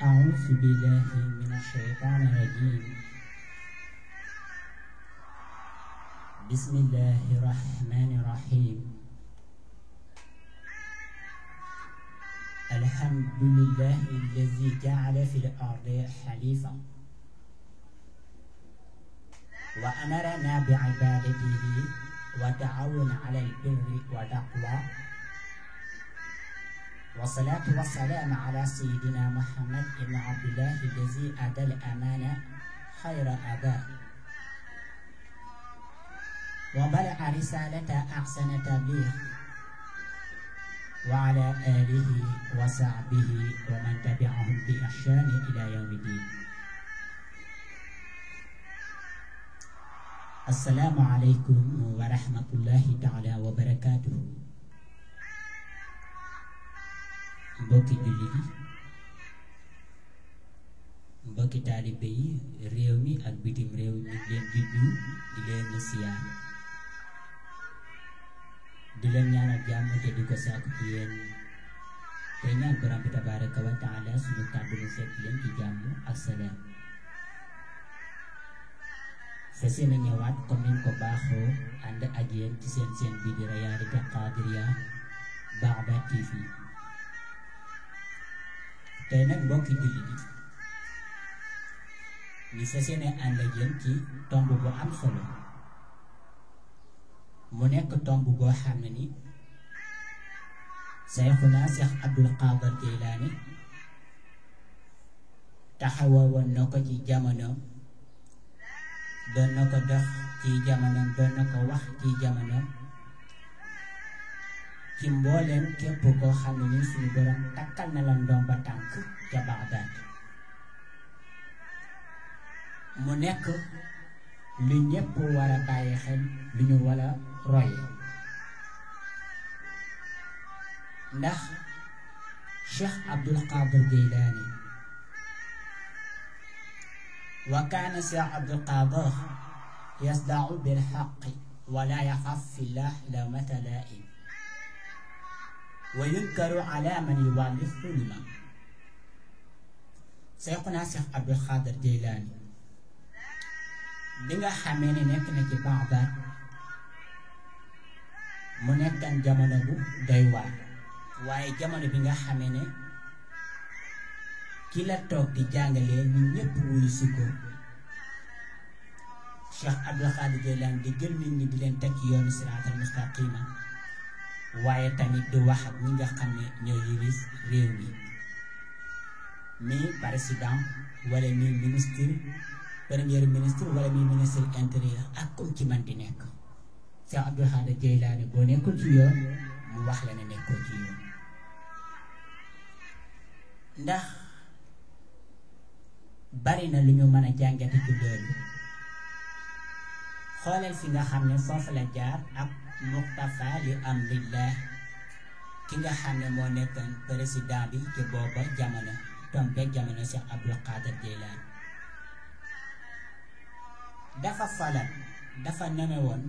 أعوذ بالله من الشيطان الرجيم. بسم الله الرحمن الرحيم. الحمد لله الذي جعل في الأرض خليفة وأمرنا بعبادته وتعاون على البر والتقوى، والصلاة والسلام على سيدنا محمد بن عبد الله الذي أدى الأمانة خير أداء وبلغ رسالة أحسن تبليغ، وعلى آله وصحبه ومن تبعهم بإحسان إلى يوم الدين. السلام عليكم ورحمة الله تعالى وبركاته. mbokki jullit yi, mbokki taalibe yi, réew mi ak bitim réew ñu leen di nuyu di leen siyaar di leen ñaanal jàmm te di ko sàkku ci yéen te ñaan borom bi tabaraka wa taala suñu kàddu mu fekk leen ci jàmm ak salaam. fas yéene ñëwaat comme niñ ko baaxoo ànd ak yéen ci seen bii di Rayadou Qadiriya Baghdad TV. tey nag mbokki jullit yi ñu fas yéene ànd ak yéen ci tomb bu am solo, mu nekk tomb boo xam ne ni Sayxuna Seex Abdul Qaadir Jeylaani taxawoon na ko ci jamono, doon na ko dox ci jamono, doon na ko wax ci jamono ci mbooleem képp koo xam ne ni suñu borom takkal na la ndomba tànk ca Bagdad. mu nekk lu ñépp war a bàyyi xel, lu ñu war a roye, ndax Cheikh Abdul Qaadir Jeylaani wa kaana Cheikh Abdul Qaadir yasda'u bil haqqi wa laa yaxaf fillah lawmata laa'im wa yunkaru ala man yuwalli zulma. Sayxuna Seex Abdul Qaadir Jeylaani bi nga xamee ne nekk na ci Bagdad, mu nekkan jamono bu doy waar, waaye jamono bi nga xamee ne ki la toog di jàngalee ñu ñépp wuyu si ko, Cheikh Abdul Qaadir Jeylaani di jël nit ñi di leen teg ci yoonu siraatal mustaqima, waaye tamit di wax ak ñi nga xam ne ñoo yilif réew mi président wala mi ministre, premier ministre wala mi ministre intérieur ak comme ci man di nekk. Cheikh Abdul Qaadir Jeylaani boo nekkul ci yoon mu wax la ne nekkoo ci yoon, ndax bari na lu ñu mën a jàngate ci loolu. xoolal fi nga xam ne foofu la jaar ak Muqtafa li amrillah, ki nga xam ne moo nekkoon président bi ci booba jamono, tombeeg jamono Cheikh Abdul Qaadir Jeylaani. dafa falal, dafa neme woon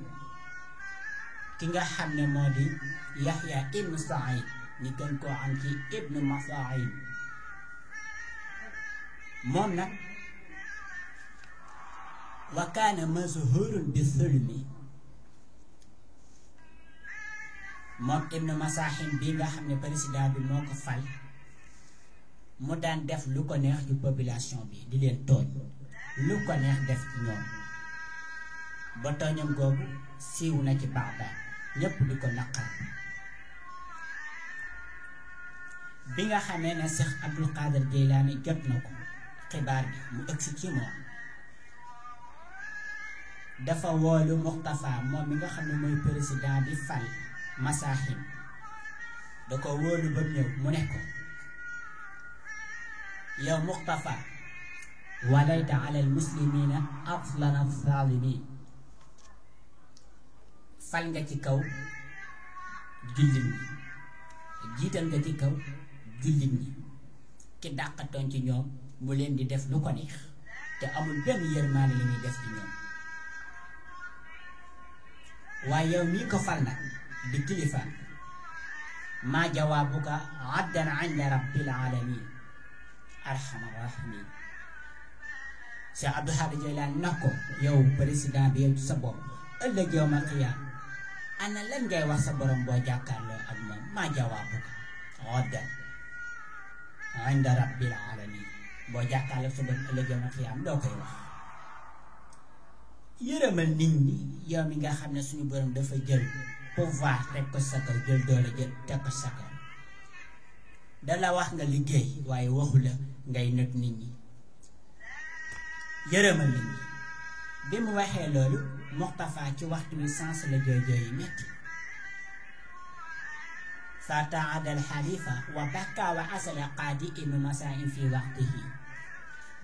ki nga xam ne moo di Yahya ibnu Saïd, ñi gën koo am ci ibnu Masaïd. moom nag wa kaana mashhuurun bi sulmi, moom ibnu Masaïd bi nga xam ne président bi moo ko fal, mu daan def lu ko neex ci population bi, di leen tooñ lu ko neex def ci ñoom, ba tooñam googu siiw na ci Bagdad, ñépp di ko naqar. bi nga xamee ne Cheikh Abdul Qaadir Jeylaani jot na ko xibaar bi mu ëgsi ci moom, dafa woolu Muqtafa, moom mi nga xam ne mooy président di fal Masaahim, da ko wóolu ba ñëw mu ne ko, yow Muqtafa, walayta ala al muslimina aflana zalimin, fal nga ci kaw jullit ñi, jiital nga ci kaw jullit ñi ki dàqatoon ci ñoom, mu leen di def lu ko neex te amul benn yërmaane li ñuy def ci ñoom. waaye yow mii ko fal nag di kilifa, maa jawaabuka addan inda rabbil alamin, arhamar rahimin Cheikh Abdou Khadir Jeylaani na ko yow président bi yow ci sa bopp ëllëg yawmal qiyaam ana lan ngay wax sa borom boo jàkkaarloo ak moom maa jawaabuka ghadan inda rabbil alamin boo jàkkaarloo sa borom ëllëg yawmal qiyaam doo koy wax yërëmal nit ñi yow mi nga xam ne suñu borom dafa jël pouvoir teg ko sa kaw jël doole jël teg ko sa kaw dala wax nga liggéey waaye waxu la ngay not nit ñi yërëmal nit ñi bi mu waxee loolu Muxtafa ci waxtu wi sens la jooy yi metti fataada al xalifa wa bakka wa asala qaadi ibnu masain fi waxtihi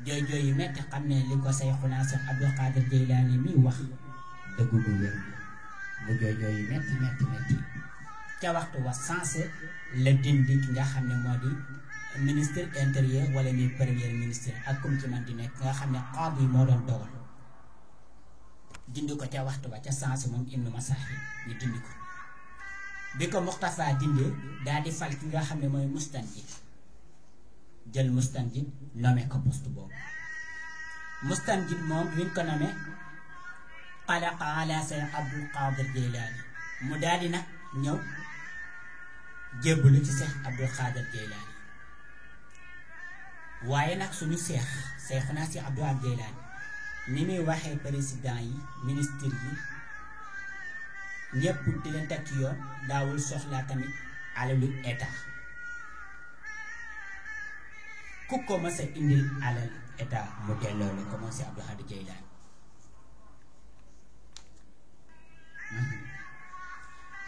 jooy yi metti xam ne li ko Sayxuna Seex Abdul Qaadir Jeylaani mi wax dëgg bu wér mu jooy yi metti ca waxtu wa sens la dindi ki nga xam ne moo di ministre intérieur wala ni premier ministre ak comme ci man di nekk nga xam ne qaadi moo doon dogal dindi ko ca waxtu ba ca sens moom ibnu masahi ñu dindi ko bi ko Muxtafa dindee daal di fal ki nga xam ne mooy mustanjid jël mustanjid nommé ko poste boobu mustanjid moom bi ñu ko nommé xalaqa ala Seex Abdul Qaadir Jeylaani mu daal di nag ñëw jébbalu ci Seex Abdul Qaadir Jeylaani waaye nag suñu Seexuna si Abdul Qaadir Jeylaani ni muy waxee président yi ministre yi ñëpp di leen teg ci yoon daawul soxlaa tamit alalu état ku ko mës a indil alal état mu delloo la ko moom si Abdul Qaadir Jeylaani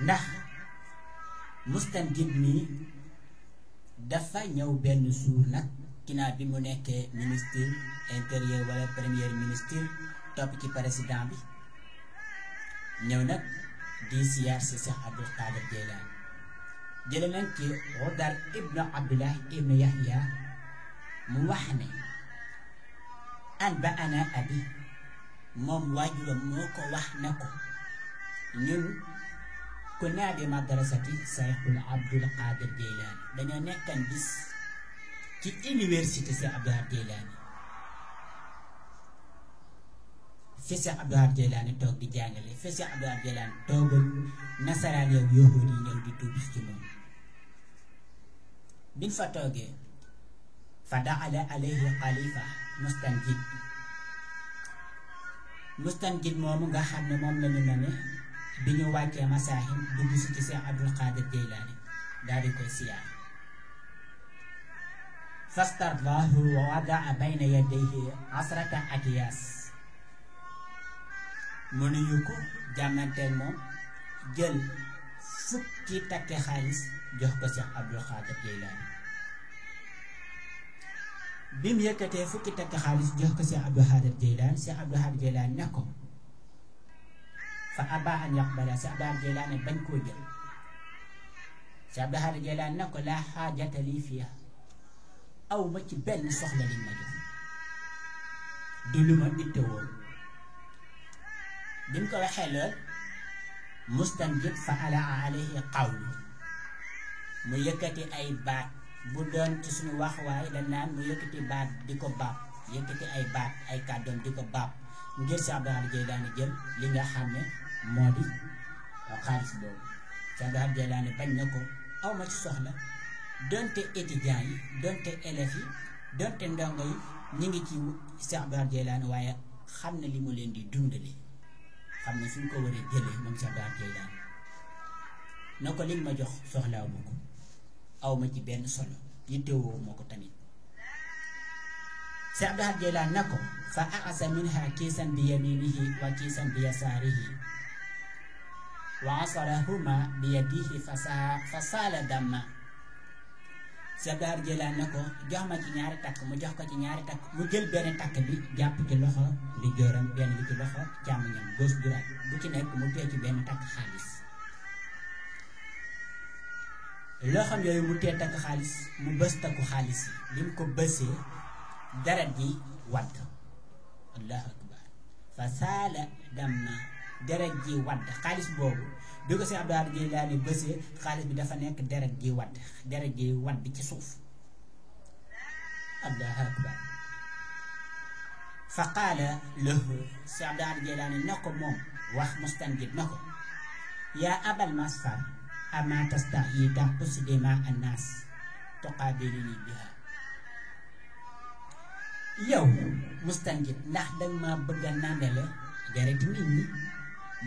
ndax mustanjid mi dafa ñëw benn suur nag ginnaaw bi mu nekkee ministre intérieur wala premier ministre topp ci président bi ñëw nag di siyaar si Seex Abdul Qaadir Jeylaani jële nañ ci Udar ibnu Abdullah ibnu Yahya mu wax ne an ba ana abi moom waajuram moo ko wax na ko ñun ku naa bi madrasati Seexul Abdul Qaadir Jeylaani dañoo nekkan bis ci université Seex Abdul Qaadir Jeylaani fi Seex Abdul Qaadir Jeylaani toog di jàngale fi Seex Abdul Qaadir Jeylaani toogal nasaraan yow yahuud yi ñëw di tuub ci moom biñ fa toogee fa daxala alayhi xalifa mustanjid moomu nga xam ne moom lañu nane bi ñu wàccee masaahim dugg si ci Seex Abdul Qaadir Jeylaani daal di koy siyaar fastardahu wa wadaa bayna yadayhi asrata akiyaas mu nuyu ko jàmmanteel moom jël fukki takke xaalis jox ko Seex Abdul Qaadir Jeylaani bi mu yëkkatee fukki takke xaalis jox ko Seex Abdul Qaadir Jeylaani Seex Abdul Qaadir Jeylaani ne ko fa aba an yaqbala Seex Abdul Qaadir Jeylaani bañ koo jël Seex Abdul Qaadir Jeylaani ne ko laa xaajata lii fiiha aw ma ci benn soxla liñ ma jox du lu ma ittewoo bi mu ko waxee lool mustanjid fa alaa alayhi qawlu mu yëkkati ay baat bu doon ci suñu wax waaye dañ naan mu yëkkati baat di ko baab yëkkati ay baat ay kàddoom di ko baab ngir Seex Abdul Qaadir Jeylaani jël li nga xam ne moo di xaalis boobu Seex Abdul Qaadir Jeylaani bañ na ko aw ma ci soxla donte étudiants yi donte élèves yi donte ndongo yi ñu ngi ci Seex Abdul Qaadir Jeylaani waaye xam na li mu leen di dundale xam ne suñ ko waree jëlee moom Seex Abdul Qaadir Jeylaani na ko li ma jox soxlaaw ma ko aw ma ci benn solo yittewoo moo ko tamit Seex Abdul Qaadir Jeylaani na ko fa a'asa minha kiisan bi yaminihi wa kiisan bi yasaarihi wa asarahuma bi yadihi fa saala damma Seex Abdul Qaadir Jeylaani na ko jox ma ci ñaari takk mu jox ko ci ñaari takk mu jël benn takk bi jàpp ci loxo di jooram benn bi ci loxo càmmoñam gauche droite bu ci nekk mu tee ci benn takk xaalis loxoom yooyu mu tee takk xaalis mu bës takku xaalis li mu ko bësee deret ji wadd allahu akbar fa saala damma deret ji wadd xaalis boobu bi ko Seex Abdul Qaadir Jeylaani bësee xaalis bi dafa nekk deret ji wadd ci suuf allahu akbar fa qaala lahu si Abdul Hadi Jeylaani na ko moom wax Mustanjid na ko yaa abal masfar ama tastahi tanqus dima annaas tuqaabilini biha yow Mustanjid ndax danga ma bëgg a nàndale deret nit ñi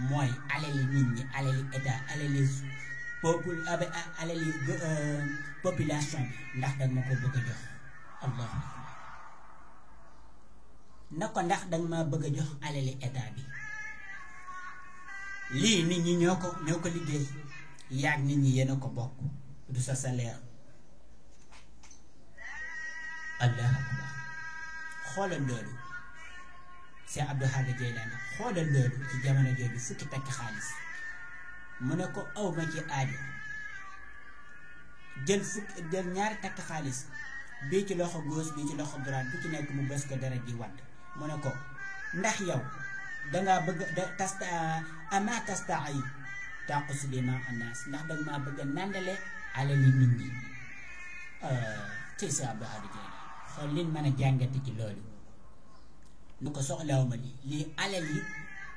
mooy alali nit ñi alali état alali population bi ndax danga ma ko bëgg a jox allahu akbar na ko ndax danga ma bëgg a jox alali état bi lii nit ñi ñoo ko liggéey yaag nit ñi yéen a ko bokk du sa salaire allahu akbar xoolal loolu si Abdul Hadi Jeylaani xoolal loolu ci jamono jooju fukki takk xaalis mu ne ko aw ma ci aajo jël ñaari takk xaalis bii ci loxo gauche bii ci loxo droite bu ci nekk mu bës ko dara ji wadd mu ne ko ndax yow dangaa bëgg ama tasta'i taqus dima annaas ndax danga maa bëgg a nàndale alali nit ñi ci si Abdul Hadi Jeylaani xool liñ mën a jàngati ci loolu nu ko soxlawuma lii alali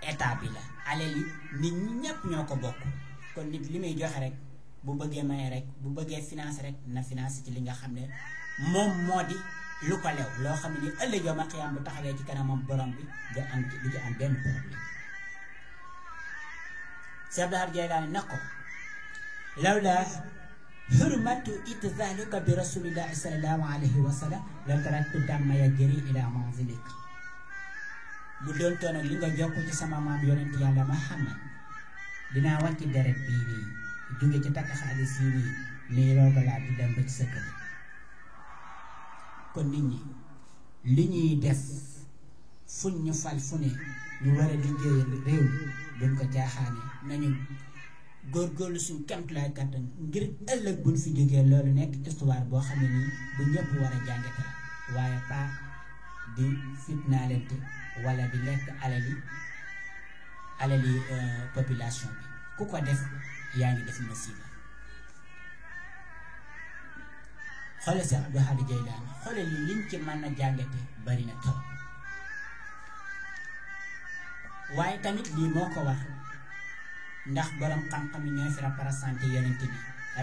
état bi la alali nit ñi ñépp ñoo ko bokk kon nit li muy joxe rek bu bëggee maye rek bu bëggee finance rek na finance ci li nga xam ne moom moo di lu ko lew loo xam ne ni ëllëg yow ma xiyaam bu taxawee ci kanamam borom bi du ci am benn problème si Abdul Hadi Jeylaani na ko lawla hurmatu itizalika bi rasulillahi sallallahu alayhi wa sallam la taraktu damma yajri ila manzilik bu doon toon ak li nga jokk ci sama maam yonent yàlla Muhammad dinaa wàcc deret bii nii jóge ci takk xaalis yi nii roogalaat di dem ba ci sa kër kon nit ñi li ñuy def fuñ ñu fal fu ne ñu war a liggéey réew buñ ko caaxaane nañu góorgóorlu suñ kemtulaay kàttan ngir ëllëg buñ fi jógee loolu nekk histoire boo xam ne nii bu ñëpp war a jàngate la waaye pas di fitnaalante wala di lekk alali population bi ku ko def yaa ngi def musiba xoolal si Abdul Hadi Jeylaani xoolal li liñ ci mën a jàngate bari na trop waaye tamit lii moo ko war ndax borom xam-xam yi ñooy fi représenté yonent bi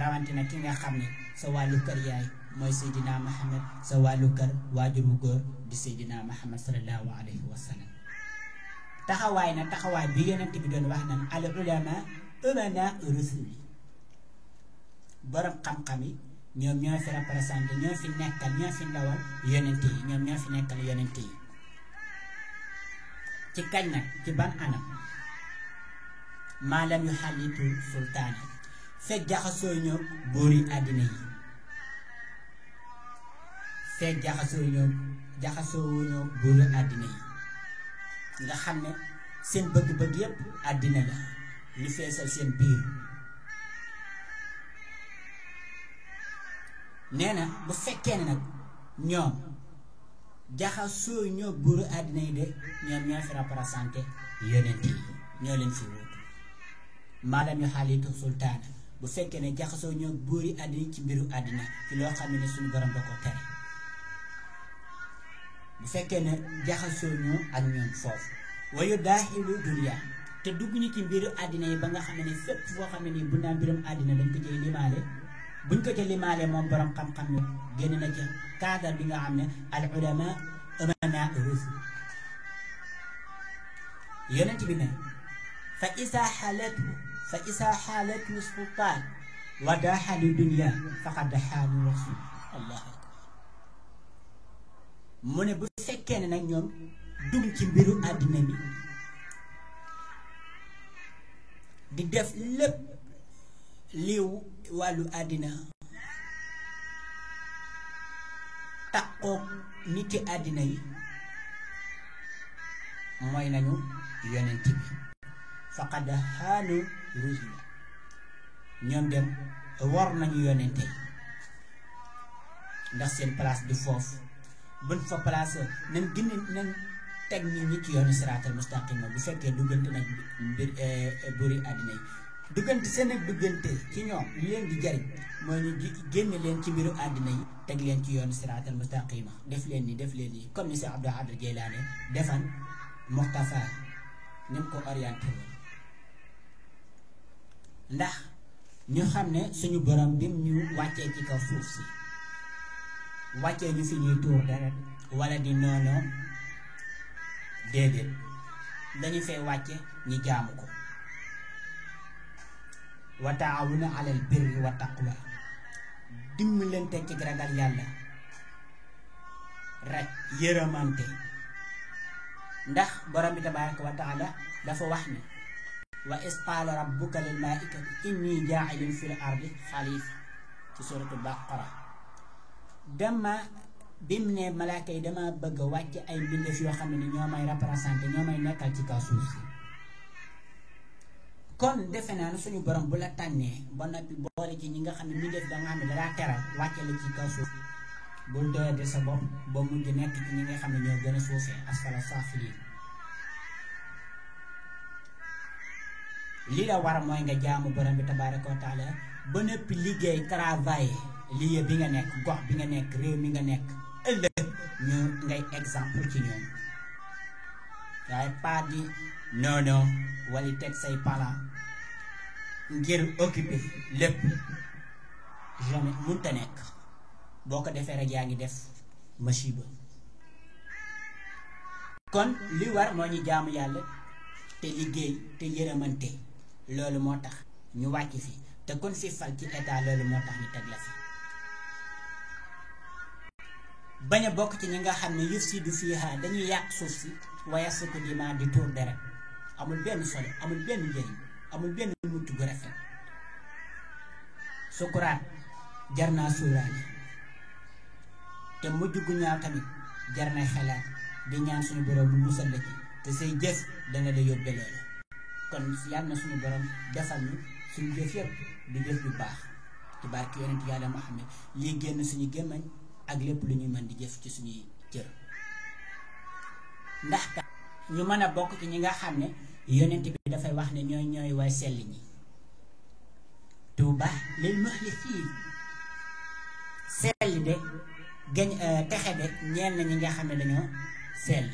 rawatina ki nga xam ne sa wàllu kër yaay mooy Seydina Muhammad sa wàllu kër waajur bu góor di Seydina Muhammad sallallahu alayhi wa sallam taxawaay bi yonent bi doon wax naan al ulama umana rusuli borom xam-xam yi ñoom ñoo fi représenté ñoo fi nekkal ñoo fi ndawal yonent yi ñoom ñoo fi nekkal yonent yi ci kañ nag ci ban anam maalam yu xalitu sultaana fekk jaxasoo ñoo buuri àddina yi fekk jaxasoo ñoo buuri àddina yi nga xam ne seen bëgg-bëgg yépp àddina la li feesal seen biir nee na bu fekkee ne nag ñoom jaxasoo ñoo buuru àddina yi de ñoom ñoo fi représenté yonent yi ñoo leen fi wuutu maalam yu xaalitu sultaana bu fekkee ne jaxasoo ñoo buuri àddina ci mbiru àddina ci loo xam ne suñu borom da ko tere bu fekkee ne jaxasoo ñoo ak ñoom foofu wayu daaxilu dunya te dugg ñu ci mbiru àddina yi ba nga xam ne fépp foo xam ne nii bu naa mbirum àddina dañ ko cay limaale buñ ko ca limaale moom borom xam-xam ne génn na ca cadre bi nga xam ne al ulama umana rusul yonent bi ne fa isa xaalatu sultaan wa daaxali dunya faqad xaalu rasul allahu akbar mu ne bu fekkee ne nag ñoom dugg ci mbiru àddina bi di def lépp li wàllu àddina takkook nit ci àddina yi mooy nañu yonent bi faqad xaalu rusul ñoom dem war nañu yonente yi ndax seen place di foofu buñ fa place nañ gën nañ teg nit ñi ci yoonu siraatal mustaqima bu fekkee duggante nag mbir buri àddina yi duggante seen ak duggante ci ñoom li leen di jariñ mooy ñu génne leen ci mbiru àddina yi teg leen ci yoonu siraatal mustaqima def leen nii comme ni Cheikh Abdou Khadre Jeylaane defan Muxtafa ni mu ko orienté woon ndax ñu xam ne suñu borom bim ñu wàccee ci kaw suuf si wàccee ñu fi ñuy tuur deret wala di noonoo déedéet dañu fay wàcce ñi jaamu ko wa taawuna alal birri wa taqwa dimbalante ci ragal yàlla rek yërëmante ndax borom bi tabaraka wa taala dafa wax ne wa is qaala rabbuka lil malaikati inni jaa'ilun fil ardi xalifa ci suratul baqara dama bim ne malaaka yi dama bëgg a wàcc ay mbindeef yoo xam ne ni ñoo may représenté ñoo may nekkal ci kaw suuf si kon defe naa ne suñu borom bu la tànnee ba noppi boole ci ñi nga xam ne mbindeef da nga xam ne dalaa teral wàcce la ci kaw suuf bul doyade sa bopp ba mujj nekk ci ñi nga xam ne ñoo gën a suufee asfala saafiliin li la war mooy nga jaamu borom bi tabaraka wa taala ba noppi liggéey travailler lieu bi nga nekk gox bi nga nekk réew mi nga nekk ëllëg ñu ngay exemple ci ñoom waaye pas di non wala teg say plan ngir occuper lépp jamais mënta nekk boo ko defee rek yaa ngi def masiba kon li war moo ñu jaamu yàlla te liggéey te yërëmante loolu moo tax ñu wàcc fi te kon fi fal ci état loolu moo tax ñu teg la fi bañ a bokk ci ñi nga xam ne yufsidu fiihaa dañuy yàq suuf si wa yasfiku dimaa di tuur deret amul benn solo amul benn njëriñ amul benn mucc gu rafet sukuraat jar naa suuraale te mujj gu ñaaw tamit jar na xalaat di ñaan suñu borom bu musal la ci te say jëf dana la yóbbe loolu kon yàlla na suñu borom defal ñu suñu jëf yëpp di jëf bu baax ci barke yonent yàlla Muhammad lii génn suñu gémmañ ak lépp lu ñuy mën di jëf ci suñuy cër ndax ka ñu mën a bokk ci ñi nga xam ne yonent bi dafay wax ne ñooy way sell ñi tuuba lil muxlisiin sell de gañ texe de ñeel na ñi nga xam ne dañoo sell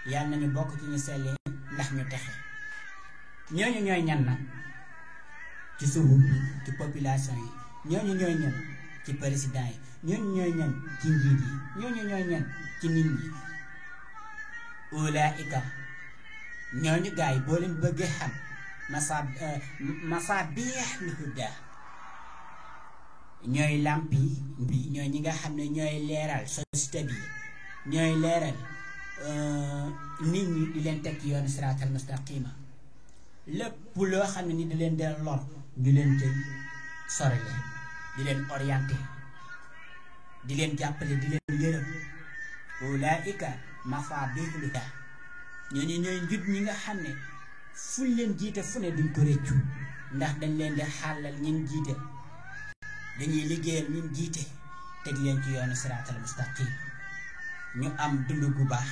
yàlla nañu bokk ci ñu sell ndax ñu texe ñooñu ñooy ñan nag ci suuf ci population yi ñooñu ñooy ñan ci président yi ñooñu ñooy ñan ci njiit yi ñooñu ñooy ñan ci nit ñi ulaika ñooñu gaay yi boo leen bëggee xam masaabihul huda ñooy làmpi bi ñooy ñi nga xam ne ñooy leeral société bi ñooy leeral nit ñi di leen teg ci yoonu siraatal mustaqima lépp loo xam ne ni di leen del lor di leen tey sori leen di leen orienté di leen jàppale di leen yërëm ulaika masaabihul huda ñooñu ñooy njub ñi nga xam ne fuñ leen jiite fu ne duñ ko réccu ndax dañ leen di xàllal ñin jiite dañuy liggéeyal ñin jiite teg leen ci yoonu siraatal mustaqim ñu am dund gu baax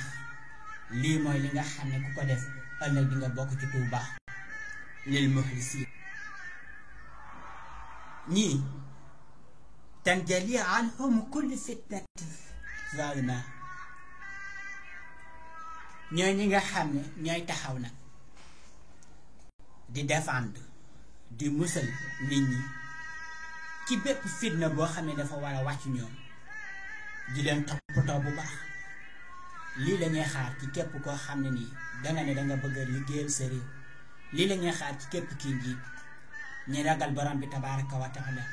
lii mooy li nga xam ne ku ko def ëllëg di nga bokk ci tuuba lil muxlisiin ñii tanjali anhum kulli fitnatin zalima ñooy ñi nga xam ne ñooy taxaw nag di défendre di musal nit ñi ci bépp fitna boo xam ne dafa war a wàcc ñoom di leen toppatoo bu baax lii la ñuy xaar ci képp koo xam ne nii danga ne danga bëgg a liggéeyal sa réew lii la ñuy xaar ci képp kii njiit ñi ragal borom bi tabaraka wa taala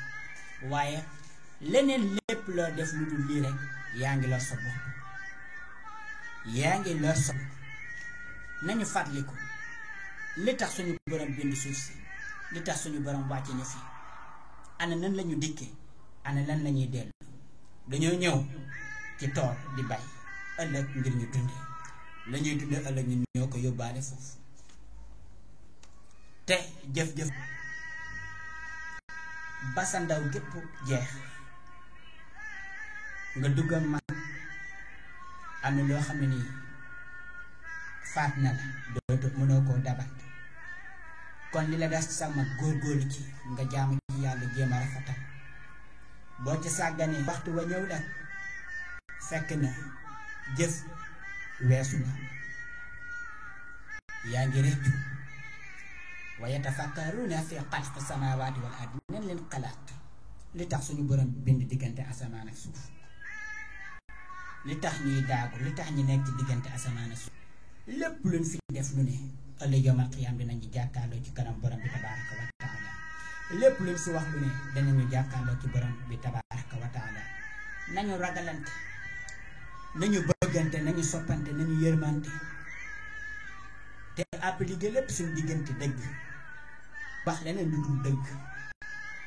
waaye leneen lépp loo def lu dul lii rek yaa ngi lor sa bopp yaa ngi lor sa bopp nañu fàttaliku li tax suñu borom bind suuf si li tax suñu borom wàcce ñu fi ana nan lañu dikkee ana lan lañuy dellu dañoo ñëw ci tool di bay ëllëg ngir ñu dunde la ñuy dunde ëllëg ñun ñoo ko yóbbaale foofu te jëf-jëf ba sa ndaw gépp jeex nga duggal man am na loo xam ne nii faat na la dootu mënoo koo dabat kon li la des ci sama góorgóorlu ci nga jaamu ci yàlla jéem a rafetal boo ci sàgganee waxtu wa ñëw nag fekk na jëf weesu na yaa ngi rëccu wa yatafakkaruna fi xalqi samaawaati wal ardi neen leen xalaat li tax suñu borom bind diggante asamaan ak suuf li tax ñuy daagu li tax ñu nekk ci diggante asamaan ak suuf lépp luñ fi def lu ne ëllëg yawmal qiyaam dinañu jàkkaarloo ci kanam borom bi tabaaraka wa taala lépp luñ fi wax lu ne danañu jàkkaarloo ci borom bi tabaaraka wa taala nañu ragalante nañu bëggante nañu soppante nañu yërmante te appliquer lépp suñu diggante dëgg wax leneen lu dul dëgg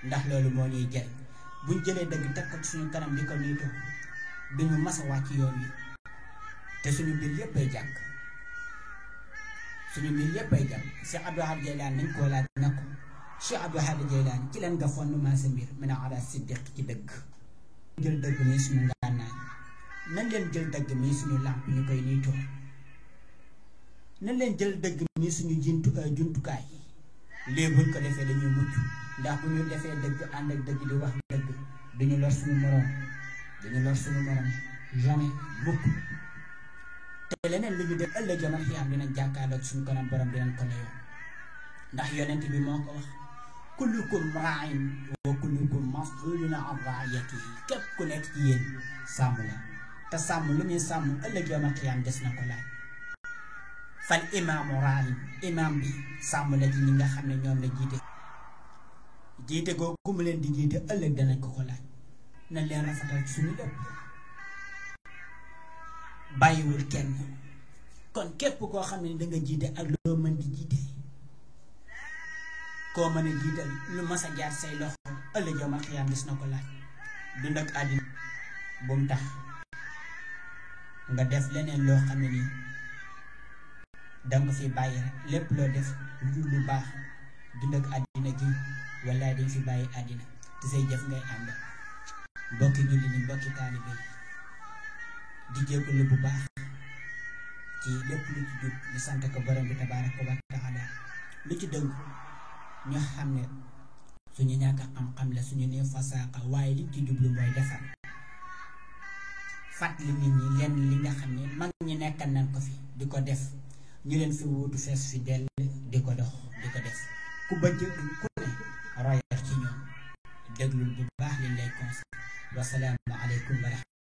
ndax loolu moo ñuy jariñ buñ jëlee dëgg teg ko ci suñu kanam di ko niitoo duñu mas a wàcc yoon wi te suñu mbir yépp ay jàkk suñu mbir yépp ay jàkk Cheikh Abdou Wahab Jeylaani nañ koo laaj na ko Cheikh Abdou Wahab Jeylaani ci leen nga fondement sa mbir mën a ala siddiq ci dëgg jël dëgg mi suñu ngànnaay nañ leen jël dëgg mi suñu làmp ñu koy niitoo nañ leen jël dëgg mi suñu jumtukaay lii buñ ko defee dañuy mucc ndax bu ñu defee dëgg ànd ak dëgg di wax dëgg duñu lor suñu moroom jamais mukk te leneen lu ñu def ëllëg yawmal qiyaam dinañ jàkkaarloog suñu kanam borom dinañ ko layoo ndax yonent bi moo ko wax kullukum raa'in wa kullukum mas'uulun an ra'iyyatihi képp ku nekk ci yéen sàmm la te sàmm lu muy sàmm ëllëg yawmal qiyaam des na ko laaj fal imaamu raa'in imaam bi sàmm la ci ñi nga xam ne ñoom la jiite googu mu leen di jiite ëllëg danañ ko laaj nañ leen rafetal ci suñu lépp bàyyiwul kenn kon képp koo xam ne danga jiite ak loo mën di jiite koo mën a jiital lu mas a jaar say loxo ëllëg yawmal qiyaam gis na ko laaj dund ak àddina bu mu tax nga def leneen loo xam ne nii danga fi bàyyi rek lépp loo def lu dul lu baax dund ak àddina gi wallaay dañ fi bàyyi àddina te say jëf ngay ànd mbokki julli ni mbokki taalibe yi di jégalu bu baax ci lépp lu ci jub di sant ko borom bi tabaaraka wa taala lu ci dëng ñu xam ne suñu ñàkk xam-xam la suñu nee fasaaka waaye li ci jublu mooy defar fàttali nit ñi lenn li nga xam ne mag ñi nekkal nañ ko fi di ko def ñu leen fi wuutu fees fi dell di ko dox di ko def ku bëgg ku ne royal ci ñoom déglul bu baax liñ lay conseil wasalaamu aleykum wa